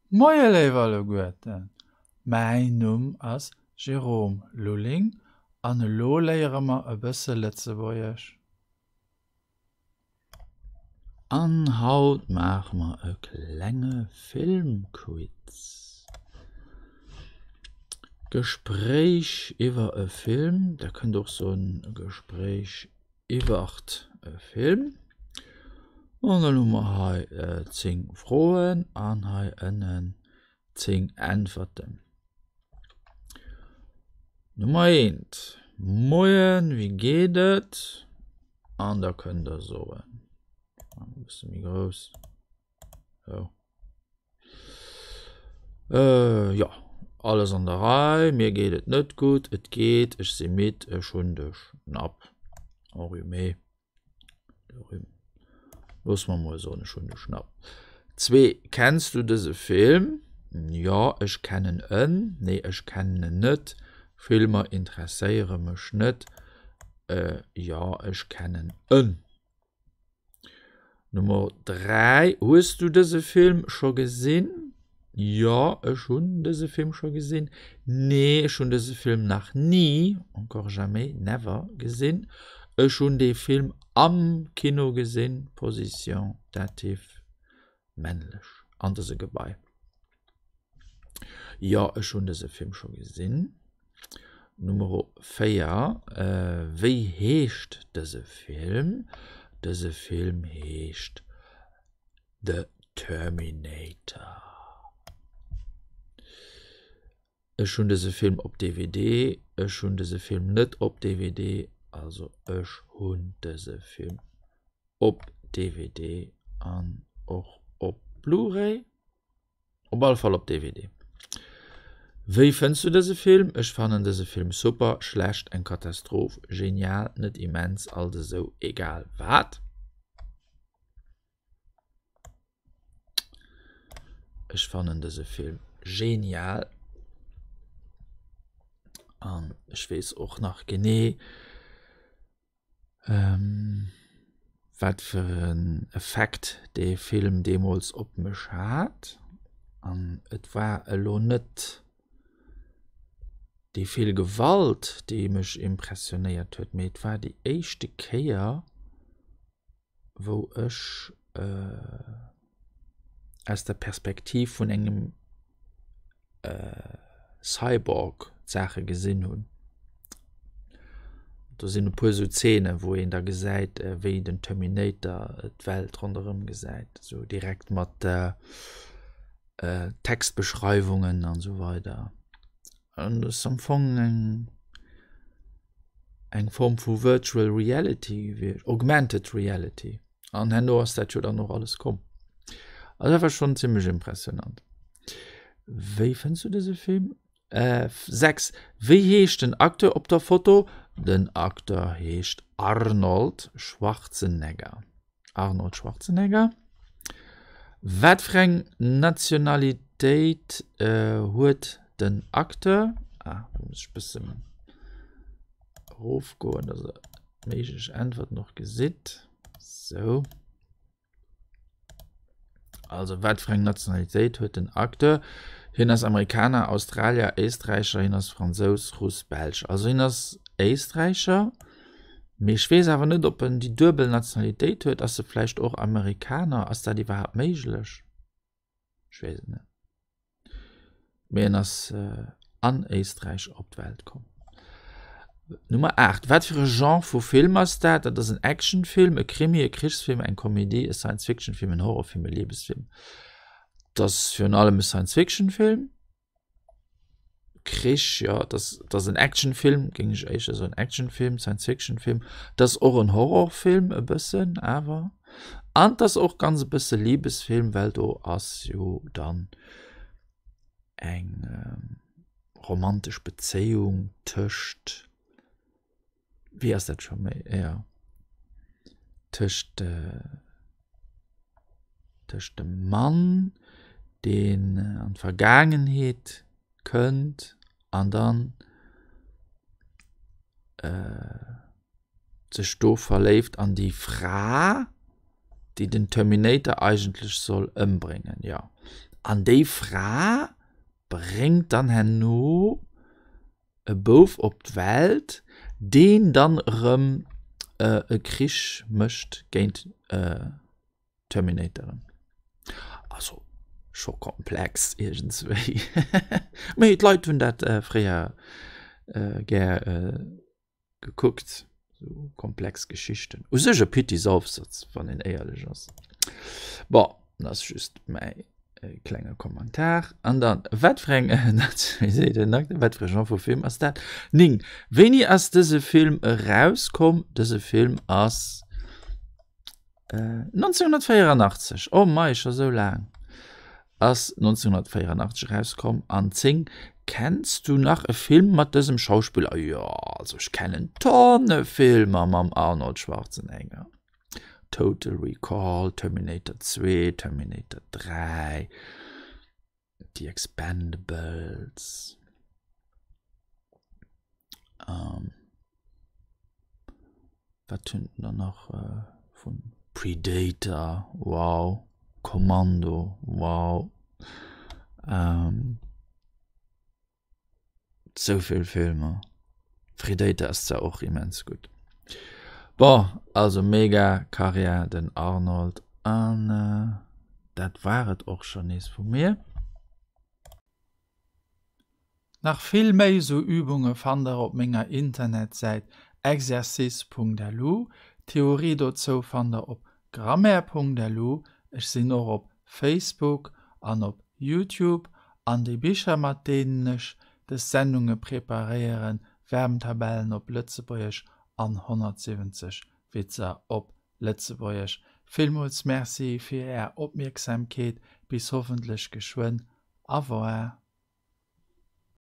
Moie léif alleguerten, mäin Numm ass Jérôme Lulling an elo léiere mer e bësse Lëtzebuergesch. An haut maache mer e klenge Filmquiz. Gespréich iwwer e Film, der kënnt och soen Gespréich Iwwert e Film. An dann hu mer hei 10 Froen an hei ënnen 10 Äntwerten. Nummer 1, Moien, wéi geet et? An da kënnt der soen, e bësse méi grouss, sou. Jo, alles an der Rei, mir geet et net gutt, et geet, ech si midd, ech hunn de Schnapp, enrhumé, de Rhume, loosse mer mol soen, ech hunn de Schnapp. Zwee, Kenns du dëse Film? Jo, ech kennen en. Nee, ech kennen en net. Filmer interesséiere mech net. Jo, ech kennen en. Nummer 3, Hues du dëse Film scho gesinn? Jo, ech hunn dëse Film scho gesinn. Nee, ech hunn dëse Film nach ni, encore jamais, never, gesinn. Ech hunn dee Film am Kino gesinn, Position Dativ männlech, an dëse Gebai. Jo, ech hunn dëse Film scho gesinn. Nummer 4, Wéi heescht dëse Film? Dëse Film heescht The Terminator. Ech hunn dëse Film op DVD. Ech hunn dëse Film net op DVD. Also ech hunn dëse Film op DVD an och op Blu-ray. Op alle Fall op DVD. Wéi fënns du dëse Film? Ech fannen dëse Film super, schlecht, eng Katastroph, genial, net immens, alt esou, egal wat. Ech fannen dëse Film genial an ech weess och nach genee, Wat fir en Effekt dee Film deemools op mech hat. An et war elo net déi vill Gewalt, déi mech impressionéiert huet, mee et war déi éischte Kéier, wou ech aus der Perspektiv vun engem Cyborg d'Saache gesinn hunn. Do sinn e puer esou Zeenen, wou een da gesäit, wéi den Terminator d'Welt ronderëm gesäit, esou direkt mat Textbeschreiwungen an esou weider. An dat ass am Fong eng eng Form vu Virtual Reality gewiescht, Augmented Reality. An herno ass dat jo dann och alles komm. Also dat war schonn zimmlech impressionant. Wéi fënns du dëse Film? Äh, 6. Wéi heescht den Acteur op der Foto? Den Acteur heescht Arnold Schwarzenegger. Arnold Schwarzenegger. Wat fir eng Nationalitéit huet den Acteur? Ah, do muss ech bëssen erofgoen, dass der méiglech Äntwerten och gesitt. Sou. Also wat fir eng Nationalitéit huet den Acteur? Hien ass Amerikaner, Australier, Éisträicher, hien ass Fransous, Russ, Belsch. Also hien ass Éisträicher, mee ech weess awer net, ob en déi duebel Nationalitéit huet. Ass e vläicht och Amerikaner? Ass dat iwwerhaapt méiglech? Ech weess et net. Mee en ass an Éisträich op d'Welt komm. Nummer 8. Wat fir e Genre vu Film ass dat? Dat ass en Actionfilm, e Krimi, e Krichsfilm, eng Komedie, e Science-Fiction-Film, en Horrorfilm, e Liebesfilm. Dat ass virun allem e Science-Fiction-Film. Krich, jo, dat ass, dat ass en Actionfilm, géing ech éischter soen, Actionfilm, Science-Fiction-Film. Dat ass och en Horrorfilm e bëssen awer. An 't ass och ganz e bësse Liebesfilm, well do ass jo dann eng romantesch Bezéiung tëscht, wéi ass dat scho méi, jo, tëscht, tëscht dem Mann, deen an d'Vergaangenheet kënnt an dann sech do verléift an déi Fra, déi den Terminator eigentlech soll ëmbréngen, jo. An déi Fra bréngt dann herno e Bouf op d'Welt, deen dann erëm e Krich mécht géint Terminatoren. Also scho komplex iergendswéi. Mee d'Leit hunn dat fréier gär gekuckt, sou komplex Geschichten. U sech e Pittis Aufsatz, wann een éierlech ass. Bon, dat ass just mäi klenge Kommentar. An dann, wat fir eng Nationalitéit, wat fir e Genre vu Film ass dat? 9, Wéini ass dëse Film erauskomm? Dëse Film ass 1984, oh mei, scho sou laang, ass 1984 erauskomm an 10 Kennst du nach e Film mat dësem Schauspiller? Jo, also ech kennen Tonne Filmer mam Arnold Schwarzenegger. Total Recall, Terminator 2, Terminator 3, The Expendables. Ähm, wat hunn der nach äh, vun Predator, wow, Commando, wow. Ähm, Souvill Filmer. Predator ass zwar och immens gutt. Bon, also mega Karriär den Arnold an äh, dat war et och schon nees vu mir. Nach vill méi sou Übunge fannt der op menger Internetsäit exercice.lu. D'Theorie dozou fannt der op grammaire.lu. Ech sinn och op Facebook an op Youtube an déi Bicher mat deenen ech des Sendunge preparéieren, Verbntabellen op Lëtzebuergesch an 170 Witzer op Lëtzebuergesch. Villmools Merci fir är Opmierksamkeet, bis hoffentlech geschwënn. Au revoir.